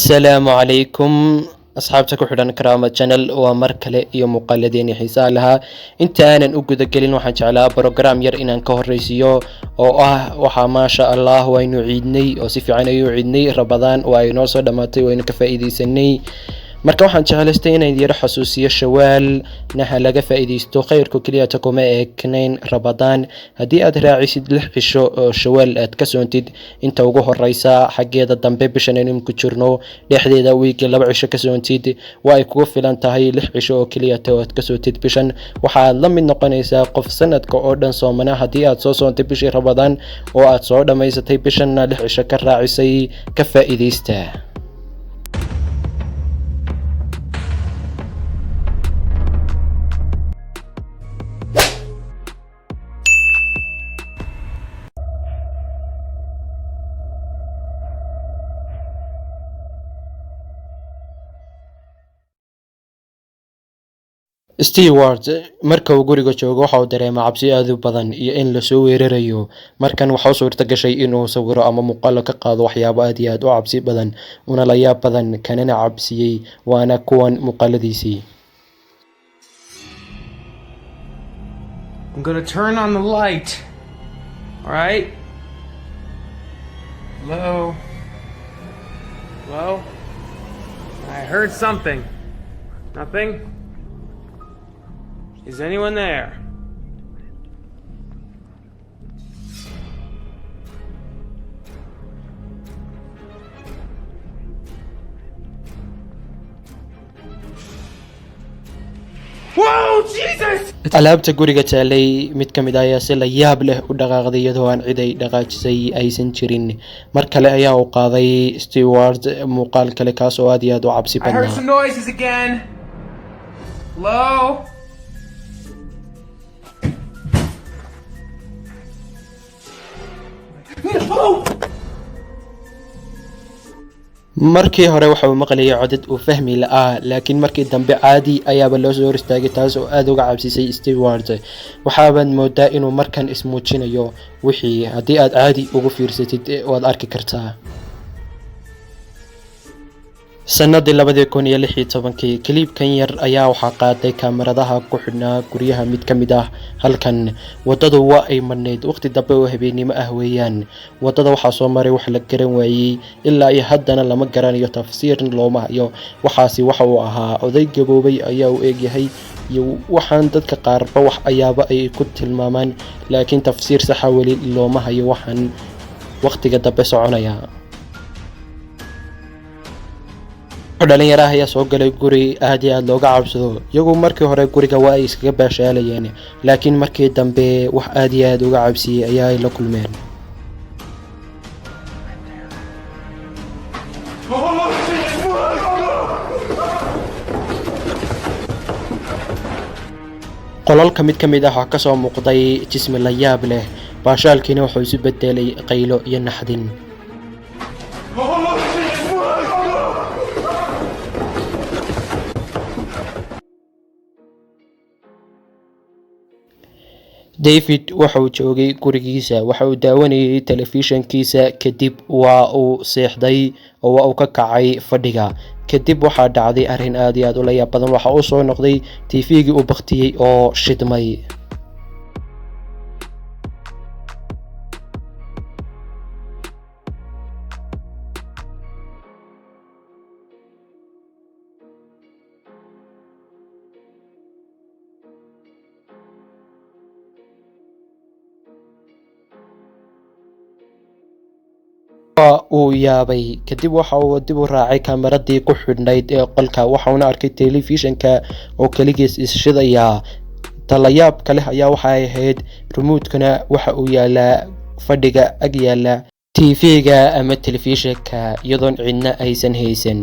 Assalaamu calaykum asxaabta ku xidhan Karaama Channel, waa mar kale iyo muuqaaladeeni xiisaha lahaa. Inta aanan u gudagelin, waxaan jeclaa program yar inaan ka horreysiiyo oo ah waxaa, maasha Allah, waynu ciidnay oo si fiican ayuu ciidnay. Ramadaan waa ay noo soo dhammaatay, waynu ka faa'iidaysanay. Marka waxaan jeclaystay inaan yaro xasuusiyo Shawaal naha laga faa'iidaysto. Khayrku keliyata kuma eeknayn Ramadaan. Haddii aad raacisid 6 cisho oo Shawaal aad ka soontid, inta ugu horeysa xaggeeda dambe bishan aynu ku jirno dhexdeeda, wiigga 2 cisho ka soontid, waa ay kugu filan tahay. 6 cisho oo keliyata oo aad ka soontid bishan, waxaad la mid noqonaysaa qof sanadka oo dhan soomana. Haddii aad soo soontay bishii Ramadaan oo aad soo dhammaysatay, bishanna 6 cisho ka raacisay, ka faa'iidaysta. Stewart marka uu guriga joogo waxa uu dareemaa cabsi aad u badan iyo in lasoo weerarayo. Markan waxa u suurta gashay inuu sawiro ama muuqaalo ka qaado waxyaabo aad iyo aad u cabsi badan una la yaab badan, kanana cabsiyey. Waana kuwan muuqaaladiisii. I'm gonna turn on the light. All right? Hello? Hello? I heard something. Nothing? Is anyone there? Whoa, Jesus! Alaabta guriga taalay mid ka mid ah ayaa si la yaab leh u dhaqaaqday, iyadoo aan cid ay dhaqaajisay aysan jirin. Mar kale ayaa uu qaaday Stewart muuqaal kale, kaas oo aad iyo aad u cabsi I heard badnaa. some noises again. Hello? No! Markii hore waxa uu maqlayay codad uu fahmi la'aa, laakiin markii dambe caadi ayaaba loo soo hor istaagay, taas oo aad uga cabsisay Stewart. Waxaabaad moodaa inuu markan ismuujinayo wixii. Haddii aad caadi ugu fiirsatid, waad arki kartaa. Sanadii 2016-kii, kiliibkan yar ayaa waxaa qaaday kaamaradaha ku xidhnaa guryaha mid ka mid ah halkan. Waddadu waa ay madhnayd, waqti dambe oo habeennimo ah weeyaan. Waddada waxaa soo maray wax la garan waayey, ilaa iyo haddana lama garanayo, tafsiirna looma hayo. Waxaasi waxa uu ahaa oday gaboobay ayaa uu eegyahay iyo waxaan dadka qaarba wax ayaaba ay ku tilmaamaan, laakiin tafsiir saxa weli looma hayo waxaan waqtiga dambe soconaya. Dhalinyaraha ayaa soo galay guri aad iyo aad looga cabsado. Iyagu markii hore guriga waa ay iskaga baashaalayeen, laakiin markii dambe wax aad iyo aad uga cabsiyey ayaa ay la kulmeen. Qolalka mid ka mid ah waxaa kasoo muuqday jismi la yaab leh. Baashaalkiina wuxuu isu bedelay qaylo iyo naxdin. David waxa uu joogay gurigiisa, waxa uu daawanayay telefishankiisa. Kadib waa uu seexday oo waa uu ka kacay fadhiga. Kadib waxaa dhacday arrin aad iyo aad ula yaab badan. Waxa uu soo noqday TV-gii uu baktiyey oo shidmay. Waa uu yaabay. Kadib waxa uu dib u raacay kaamaradii ku xidhnayd ee qolka, waxauna arkay telefishanka oo keligiis isshidaya. Talayaabka leh ayaa waxay ahayd remote-kuna waxa uu yaalaa fadhiga ag yaala TV-ga ama telefishanka, iyadoon cidna aysan haysan.